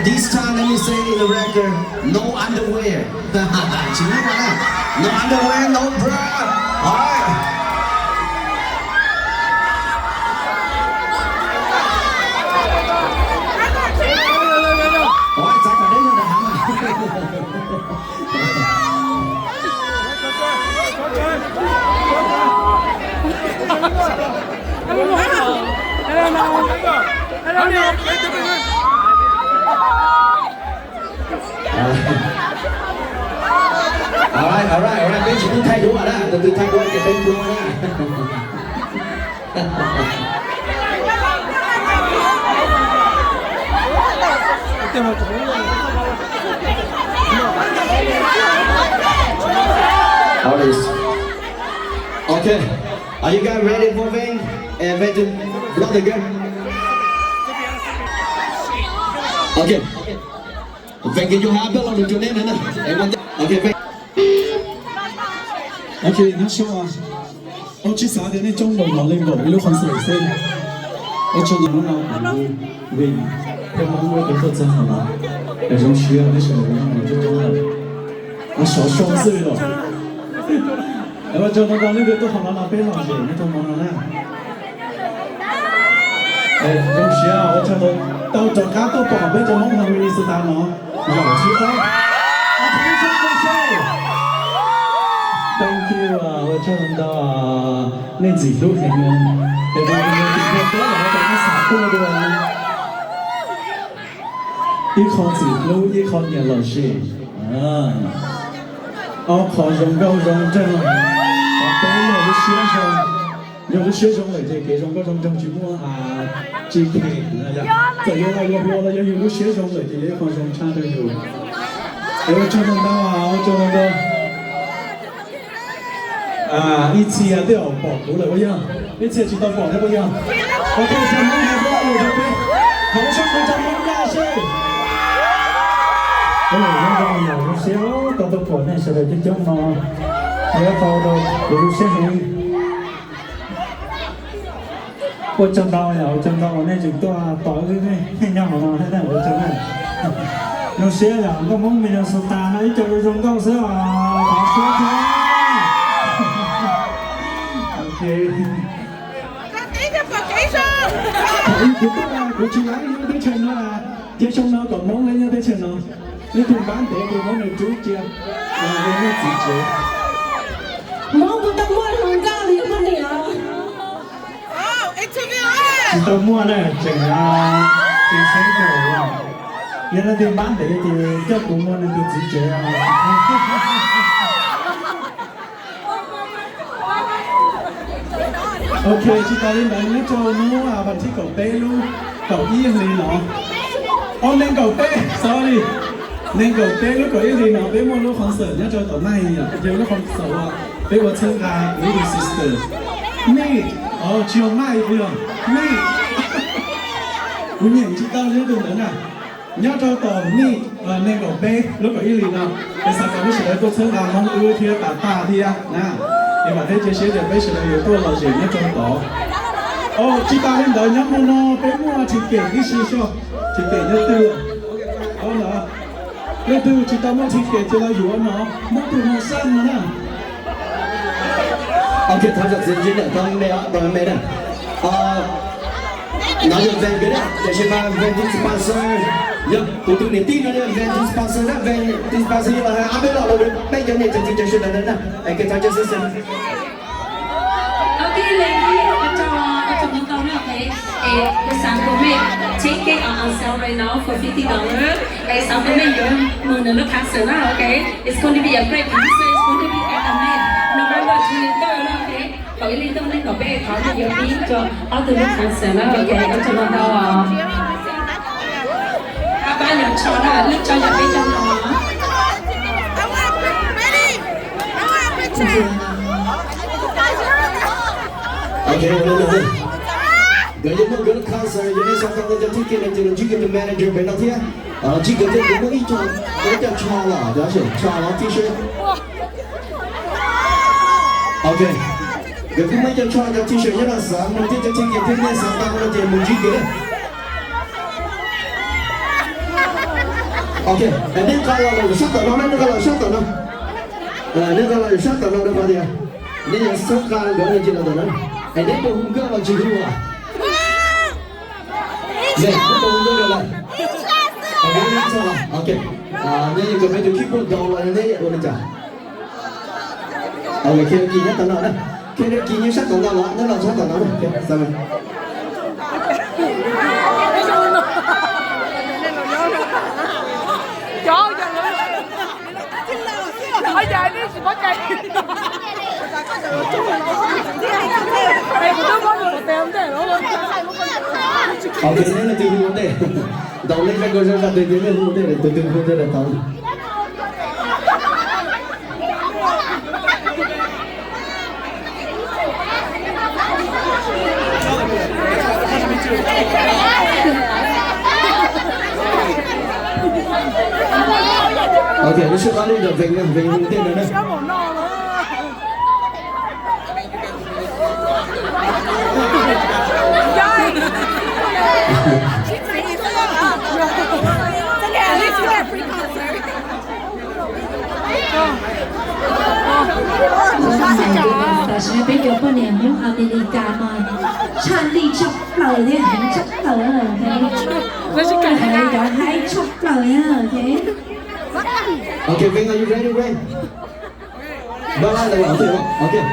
This time, let me say in the record, no underwear. Tsis muaj na. No underwear, no bra. All right. Ua txav kom deb no rau heev. All right, all right, all right. Peb tsis pub thaij duab na, tus twg thaij duab ces peb pub na. All right. Okay. Are you guys ready for Veng? And Veng to blow the gun. Okay. Veng, can you have a little donate? Okay, Veng. Okay, nyob zoo. Ua tsis xav tias nej coob npaum no li npaum ib lub concert xwb. Ua tsaug ntau hnub no kuv Veng thiab Hmoob wb tau tuaj txog qhov no. Es zoo siab nej sawv daws nyob hauv coob coob lawm. Sov so xwb li los. Es ua tsaug ntau ntau leej twg tuaj qhov no no peb lom zem nyob rau hmo no na. Zoo siab ua tsaug tau rov qab tuaj pom peb cov Hmoob hauv Minnesota no zaum thib ob. Thank you, ua tsaug ntau, nej ntxim hlub heev. Es ua tsaug ntau, ib qho ntxim hlub ib qho nyiam lom zem. Ob qho zoo nkauj zoo nraug, qhov peb yog lub siab zoo. Yog lub siab zoo lawm ces kev zoo nkauj zoo nraug tsis muaj tsis phem. Txawm yuav los yuav hluas los yog yus lub siab zoo lawm ces yog ib qho zoo tshaj rau yus. Es ua tsaug ntau, ua tsaug ntau. Ib txhia twb pom kuv lawm puas yog? Ib txhia tsis tau pom thiab puas yog? Ua tsaug ntau, ua tsaug ntau, thov sab qhov tsaug ntau seb. Nyob zoo, zoo siab tau tuaj pom nej sawv daws coob coob no, thiab tau rau kuv lub siab heev. Ua tsaug ntau, ua tsaug ntau uas nej tseem tuaj tos wb nyob hauv no thiab, ua tsaug na. Zoo siab yom, nkauj Hmoob Minnesota no ib co zoo zoo nkauj xwb os, thov siab thiab. Ok. Kuv tsis laib nyob teb chaws no, ces xyoo no kom Hmoob laib nyob teb chaws no. Leej twg npab ntev ces muab nws rub cia, los ua nej txiv tsev. Hmoob puas tau muaj hluas nkauj li poj niam? Tsis tau muaj na, tseem tis xeeb rau. Yog leej twg npab ntev ces coj kuv mus nws tus txiv tsev. Ok, tsis tas li ntawd, nyob rau hnub vas thib kaum peb lub kaum ib hli no, o, nees nkaum peb, sorry, nees nkaum peb lub kaum ib hli no peb muaj lub concert nyob rau tom Maj, yog lub concert uas peb ua txhawb nqa kuv tus sister Mij, tsis yog Maj, kuv yog Mij. Kuv nyeem tsis tau li tus ntawd na. Nyob rau tom Mij nees nkaum peb lub kaum ib hli no, es xav kom nej sawv daws tuaj txhawb nqa Hmoob wb thiab tas tag thiab na. Es vam thiab cia siab tias peb sawv daws yuav tuaj lom zem nyob rau tod. O, tsis tas li ntawd, nyob hmo no peb muaj ticket tib si soj, ticket nyob twg? Leej twg tsis tau muaj ticket ces los yuav no, muab tus no saj no na. Ok, thov zam txim ntsis na, tau me, tau me na. Nov yog Veng nkawd na, tiam sis mas Veng tus sponsor, yog kuv tus niam tij no yog Veng tus sponsor na, Veng tus sponsor yog los hais ob peb lo lus rau peb cov niam cov txiv cov sawv daws na, es koj thov cov xwb xwb. Ok, ladies, ua tsaug, ua tsaug ntau ntau na, ok. Es xav kom mej, ticket are on sale right now for fifty dollars. Es xav kom mej yuav mus nws lub concert na, ok. It's going to be a great concert. It's going to be at the Met, November twenty-third na, ok. Kaum ib hli ntuj nees nkaum peb, thov mej yuav pib rau ob tug lub concert na, ok. Ua tsaug ntau ntau os. Ab pab yog tso na, lub tso yog peb cov no. Ok, nkawd yuav muaj nkawd lub concert, yog nej xav tau nkawd cov ticket no ces los ntsib nkawd tus manager pem no thiab. Ntsib nkawd thiab, nkawd muaj ib co, muaj ib co tsho los, tsho los T-shirt. Ok, nkawd kuj muaj ib co tsho cov T-shirt, yog nej xav mus thiab cov ticket thiab nej xav tau no ces mus ntsib nkawd. Ok, neb nqa los sab tom no, neb nqa los sab tom no. Neb nqa los sab tom no rau qhov tias neb yuav xub qa nkawd cia los tom no. Es neb puas hu nkauj los tsis hu os? Neb puas hu nkauj rau lawm? Ok, neb yuav kom peb tus khib puag ntaus los neb ua li cas? Khiav kis nyob tom no na. Khiav kis nyob sab tom no los, nyob los sab tom no na. Ok, neb leej twg hu ua ntej? Ntaus neb zaj nkauj zaj twg ces neb hu ua ntej, tus twg hu ua ntej tau. Ok, lub sij hawm li ntawd Vees na, Vees hu ua ntej no na. Tam sim no peb cov poj niam Hmoob Amelikas mas tshaj lij tshaj plaws thiab heev tshaj plaws na. Cov haib tshaj plaws na. Ok, Vees, are you ready, Vees? Bye bye, okay.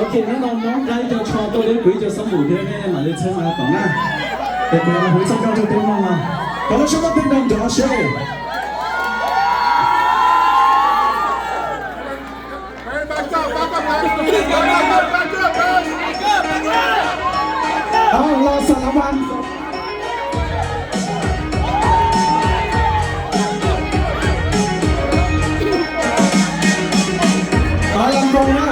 Ok, neb no nyob nqa ib co tsho tuaj pub ib co xab npum thiab mam li txhawb nqa tom na. Es kuv yuav hu txoj nkauj rau peb mloog no. Thov lub suab tab peb nrog nrov seb. Los xam las mas. Los npoo na.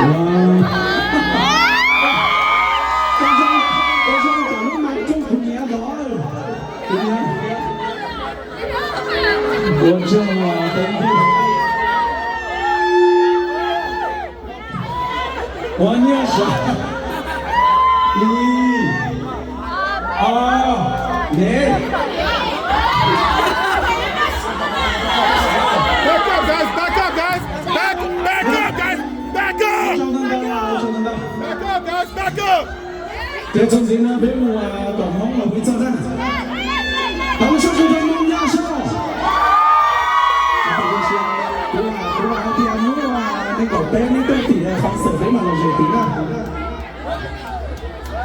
Ua, ua zoo, ua zoo kom lub mas rau kuv niam los. Kuv niam. Ua tsaug, thank you. Ua nyiaj sawv. Ib, ob, ne. Back up, guys! Back up, guys! Back, back up, guys! Back up! Back up, guys! Back up! Ces txuas ntxiv no peb mus, ah, tom Hmoob los mus ib txog na. Tau soj soj rau Hmoob Nyab Soj. Kuv, kuv hais tias hnub, ah, nees nkaum peb neb tuaj tim, ah, concert peb mam los zem tim na.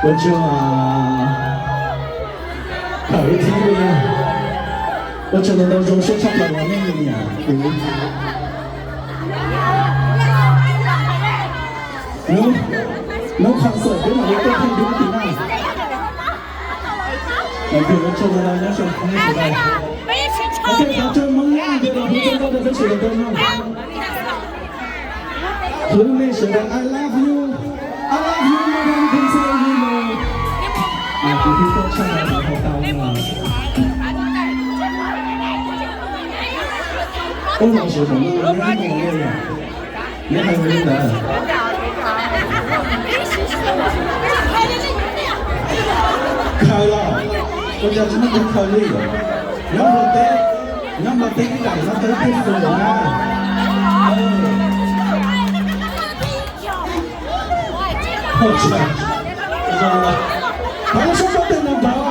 Ua tsaug, ah, khawm ib thib li. Ua tsaug ntau ntau zoo siab tshaj plaws uas nej nyiam kuv. Hnub, hnub concert peb mam li tuaj theej dua tim na. Ua tsaug ntau ntau nyob zoo nej sawv daws. Ok, thov caw Hmoob Nyab Soj los hu tau rau peb sawv daws tau mloog. Hlub nej sawv daws, I love you. I love you more than you can say you love. Kuv twb tuaj tshaj no kuv hais tau no. Ub, los sawv daws no neb hais li ntawd. Khaws los, ua cas tsis muaj tus khaws li? Nyob Nplog teb, nyob Nplog teb ib daim no tau ib tug khaws na. Thov lub suab koob tes mus nrov.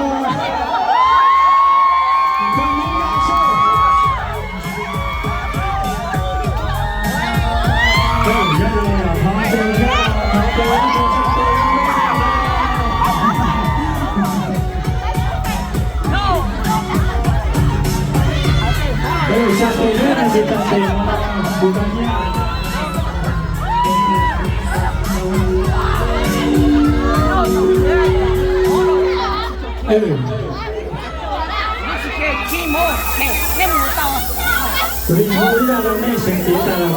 Kuv li hu ib zaj rau nej seev tiv tas los,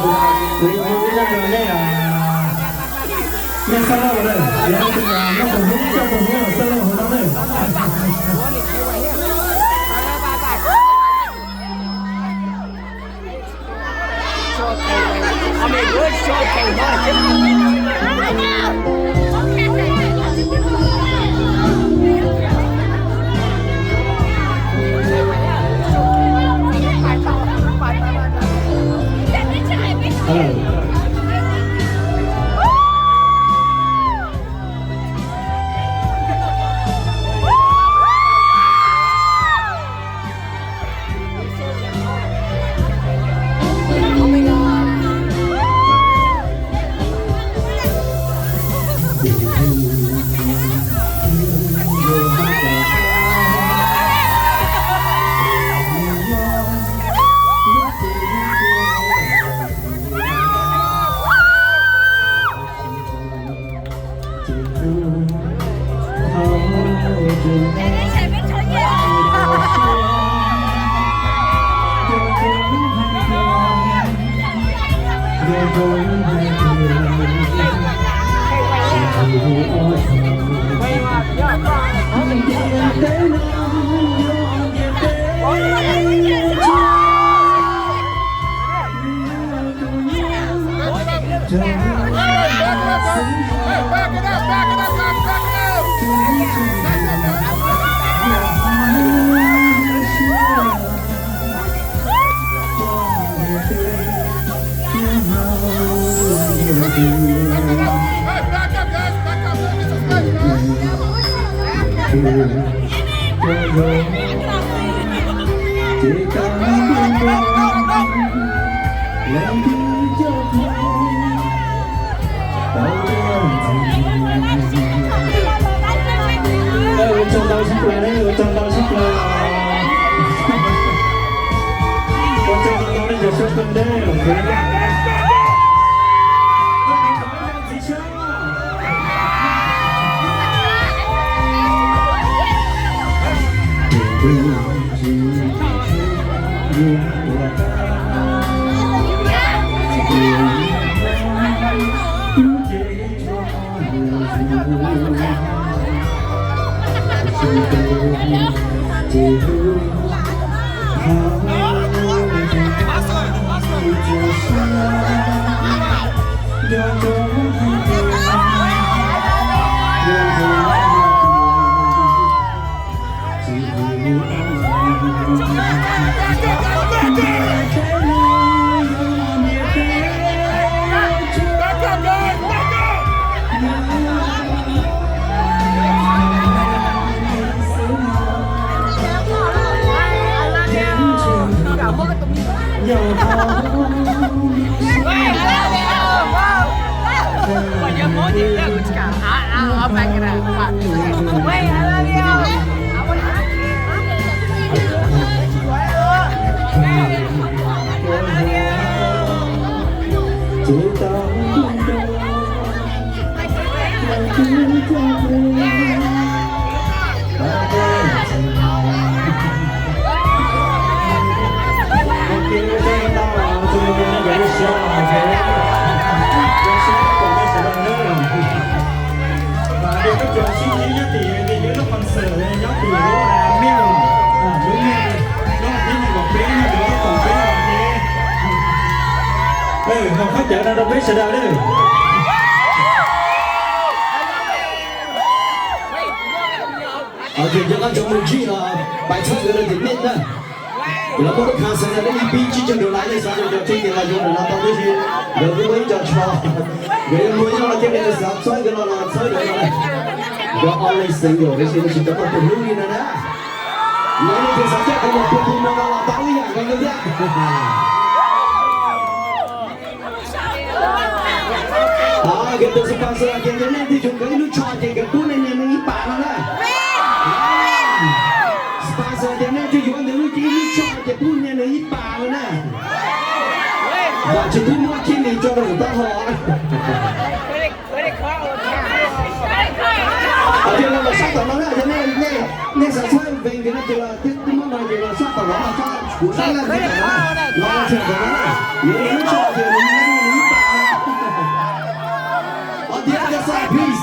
kuv li hu ib zaj rau nej, nej xab lauj na, yog nej tus hlub, coj tus hlub los xab lauj hauv no na. Ua tsaug ntau sab plaws, ua tsaug ntau sab plaws. Ua tsaug ntau ntau nej cov suab tau ntej. Nyob tim lub concert, nyob tim lub miaj, lub miaj, lub tim nees nkaum peb no, lub tom peb no ne. Ho khaub cawv no rau peb sawv daws na. Ok, cov koj tsoom mus ntsib los pais txhawb nkawd rau tim nej na. Ces lawv muaj lub khang xeev no lawv ib pib tsib caug dollar, nej xav yuav cov tsheej ces los yuav ntawm no tau tib si. Nkawd kuj muaj ib co tsho, nkawd yuav luag nyob no thiab, nej xav txhawb nkawd los los txhawb nkawd no na. Nkawd ob leeg xeev nkaus, tiam sis nej tsis tau tau pum hlub li no na. Yog nej tias xav coj nkawd mus pum pum no los los tau ib yam nkaus nkawd thiab. Nkawd tus sponsor tias yog nej twg yuav nkawd ib lub tsho ces nkawd pub nej niag nees ib pam no na. Sponsor tias nej twg yuav nkawd lub, ib lub tsho ces pub niag nees ib pam no na. Vam tsis pub muab khib nis tso rau tus taub hau. Ces los los sab tom no na, yog nej, nej xav txhawb vees ntawd no ces los twb muab no ces los sab tom no, kuv sab laj tom no, los los txhawb tom no na. Yog lub tsho ces mus nees ib pam no. On the other side, please.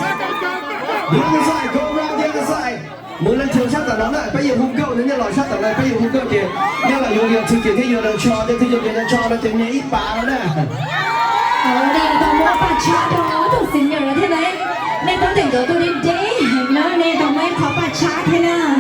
The other side, go around the other side. Mus leej twg sab tom no na, peb yuav hu nkauj, nej los sab tom no peb yuav hu nkauj ces nej los yuav yog txhwj ces thiaj yuav nws tsho, ces txhwj ces nws tsho no ces niag ib pam no na. Ua nej tau muab paj tshab rau tus xeev yawm no thiab ne. Nej tab tom nkawd tuaj deb deb heev na, nej tau muab ib qho paj tshab thiab na.